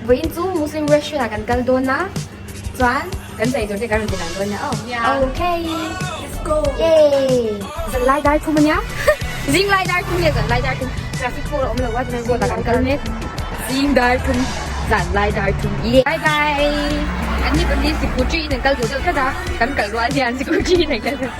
Vawiin chu Muslim restaurant ah kan kal dawn a, chuan kan chei tur te kan rawn ti lang dawn nia aw. Okay. Let's go. Yay! Zan lai dar thum ania. Zing lai dar thum nge zan lai dar thum. Traffic pawh a awm lo a, chuan road ah kan kal mek. Zing dar thum, zan lai dar thum. Yay! Bye bye. An ni pahnih scooty in an kal duh deuh tlat a, kan kal rual hian scooty in an kal deuh.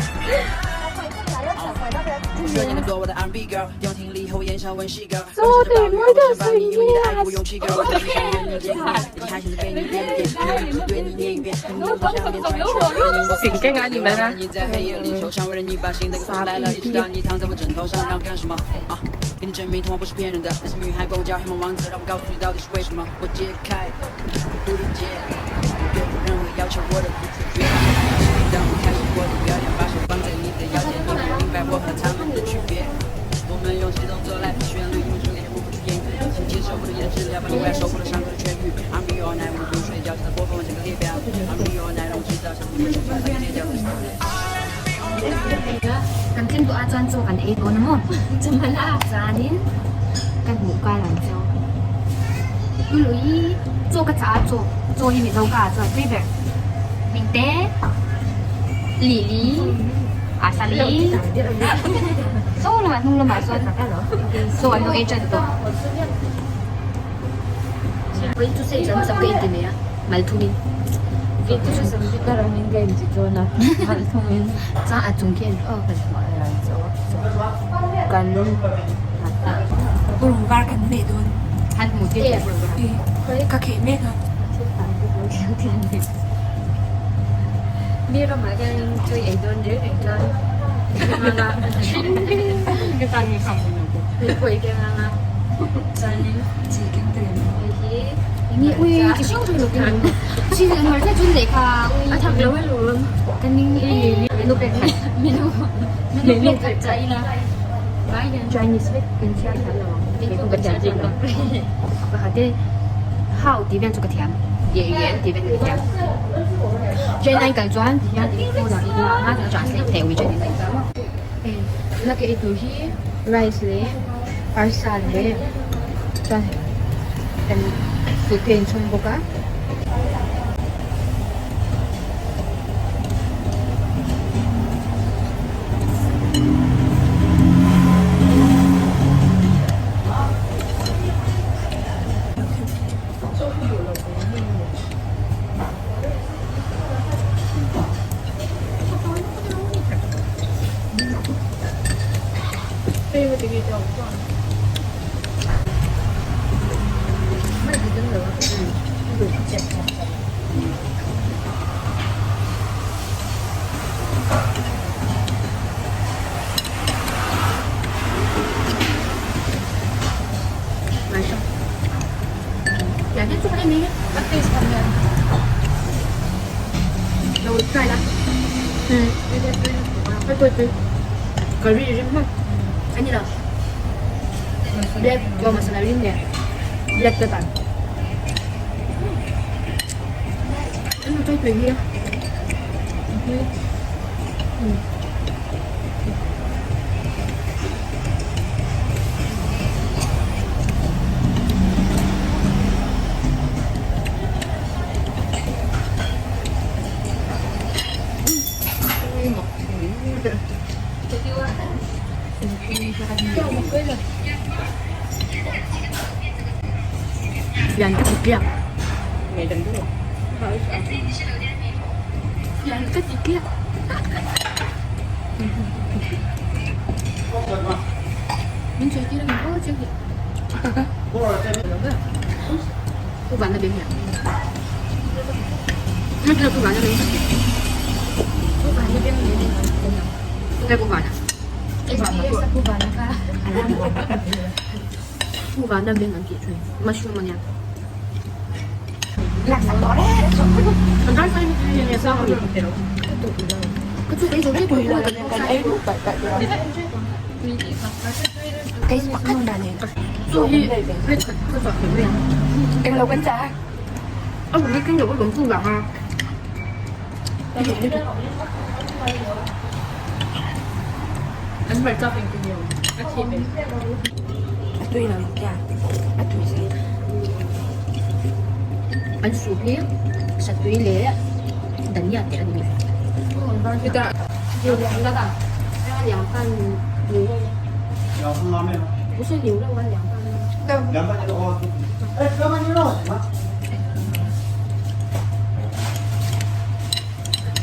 Kan tlin duh ah chuan chaw kan ei dawn a maw? Chuanin ka hmuh kal ang cheu. Tului chaw ka chah a chaw chaw hi mizo ka ah chuan tui ber. Mingte Lili Asali chaw lamah hnung lamah chuan chaw an lo ei tan tawh. Vawiin chu sei chuan hmasa ka inti mai a mal thumin. Chuan a chung khi an aw kan hmuh Kan purun var kan hmeh dawn. Han hmuh tir teh purun var. Ka kheh mek a. Mi ramah hian tui ei dawn reng reng chuan mipui te anga chuanin hei hi enge ui chi hrang hrang lo chi hmarcha chun lehkha ui a thak lo alawm ka ning e menu pek menu menu pek khat chah ila vai hian Chinese vek kan chhiar thiam lo ang kei pawh ka thiam chiang lo pakhat e how tih vel chu ka thiam ye ye an tih vel chu ka thiam Chennai kal chuan ti hian phone ah i la a translate theih WeChat in a in hei tuna ka ei tur hi rice leh arsa leh chuan kan fute in chhung bawk a. Curry rim hmak a ni lo black goa masala rim leh black pepper tui hi Fian ka ti tliak Fian ka ti tliak Min sawi tir ang aw chiang hi Pu Vana beng hian Pu Vana beng Pu Vana beng Pu Vana Pu Vana kha Pu Vana beng an tih thin mushroom ania An soup hi satui leh dhania te a ni.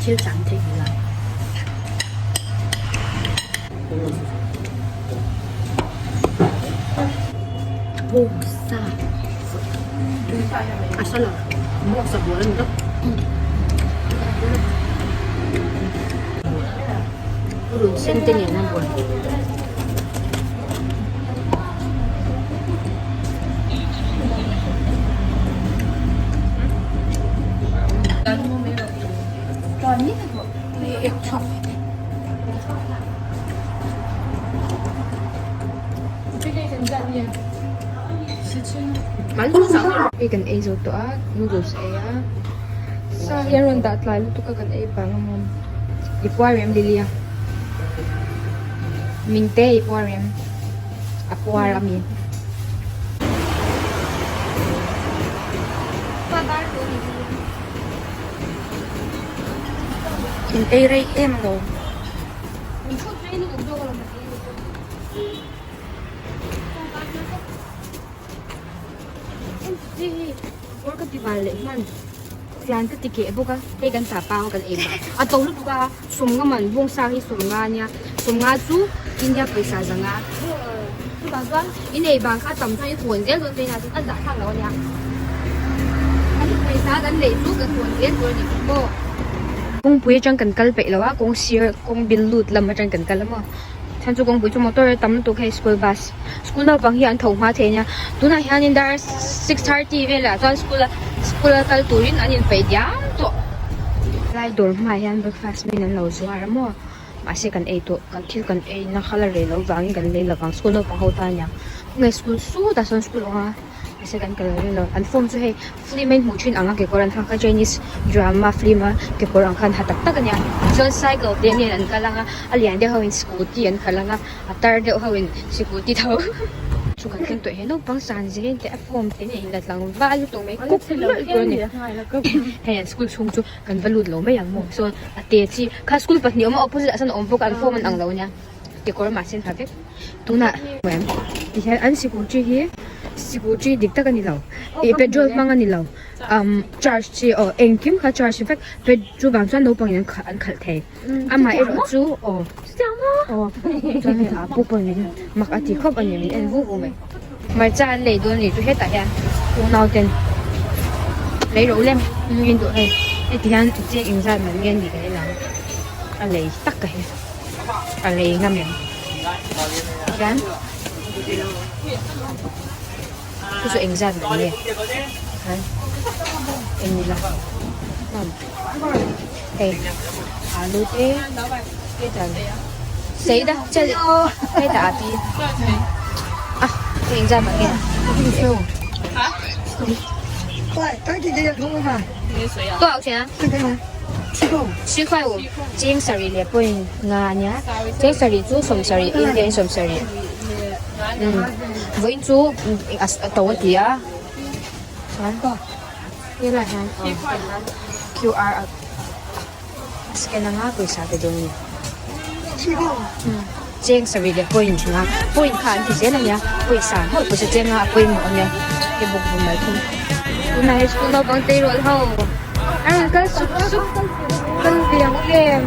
Thil chan theih ila. Bawngsa a sa lo bawngsa bual a ni tawp. Run sen te nen a bual. Hei kan ei zo tawh a noodles a ei a sa hi an rawn dah tlai lutuk a kan ei vang a maw i puar em Lily a Mingte i puar em a puar a mi. In ei rei em lo. Fian ka ti keh bawk a hei kan tah pang a kan ei mah a to lutuk a sawmnga man bawngsa hi sawmnga ania sawmnga chu India pawisa zanga chuvang chuan in ei vang kha a tam chuan i hawn zel dawn che nia chuan a zah thlak loh ania kan pawisa kan neih chu kan hawn zel tur a ni bawk maw. Kawngpui atang kan kal peih lo a kawng sir kawng bil lut lam atang kan kal a maw chhan chu kawngpui chu motor a tam lutuk hei school bus school naupang hi an tho hma thei ania tunah hianin dar 6:30 velah chuan school a school a kal turin an inpeih diam tawh. Lai dawr hmaah hian breakfast min an lo zuar a maw. Mahse kan ei tawh, kan thil kan ei na kha la rei loh vangin kan lei lovang, school naupang ho tan aniang. Nge school sutah sawn school awm a, mahse kan kal reng lo. An form chu hei film a inhmuh thin ang a kekawr an hak a, Chinese drama film a kekawr ang khan ha tak tak ania. Chuan cycle te nen an kal ang a, a lian deuh ho in scooty an khalh ang a, a tar deuh ho in scooty tho. Chu kan thleng tawh he naupang san zel te a form te nen inla tlangval lutuk mai kup lawlh tur a ni. Hei an school chhung chu. Kan va lut lo mai ang maw sawn a te chi kha school pahnih awm a opposite ah sawn a awm bawk a an form an ang lo ania kekawr mahse an ha vek tunah tihian an sikul chi hi sikul chi dik tak a ni lo ih petrol hmang a ni lo umm charge chi aw engkim kha charge vek chuvang chuan naupang in an khalh thei amaherawh chu aw aw chuan hei a pu pawh ni mak a ti khawp a ni min en vu vu mai. Hmarcha an lei dawn a ni chu hetah hian unau ten lei ro lem in duh hei heti hian cheng engzat man nge ni kan en ang a lei tak ka hi a lei ngam em tihian chu chu engzat man nge han en ila hei alu te hetah sei da hetah a pi. A hei engzat mah nge cheng sarih leh point nga ania cheng sarih chu sawm sarih Indian sawm sarih vawiin chu a to a ti a chuan helaiah hian Q R a scan anga pawisa pe dawn a ni. Cheng sarih leh point nga point kha an ti zel ania pawisa hauh pawisa cheng nga a pawimawh ania hei bawk bawm mai thung. Tunah he school naupang tleirawl ho an rawn kal sup sup kal ve ang em.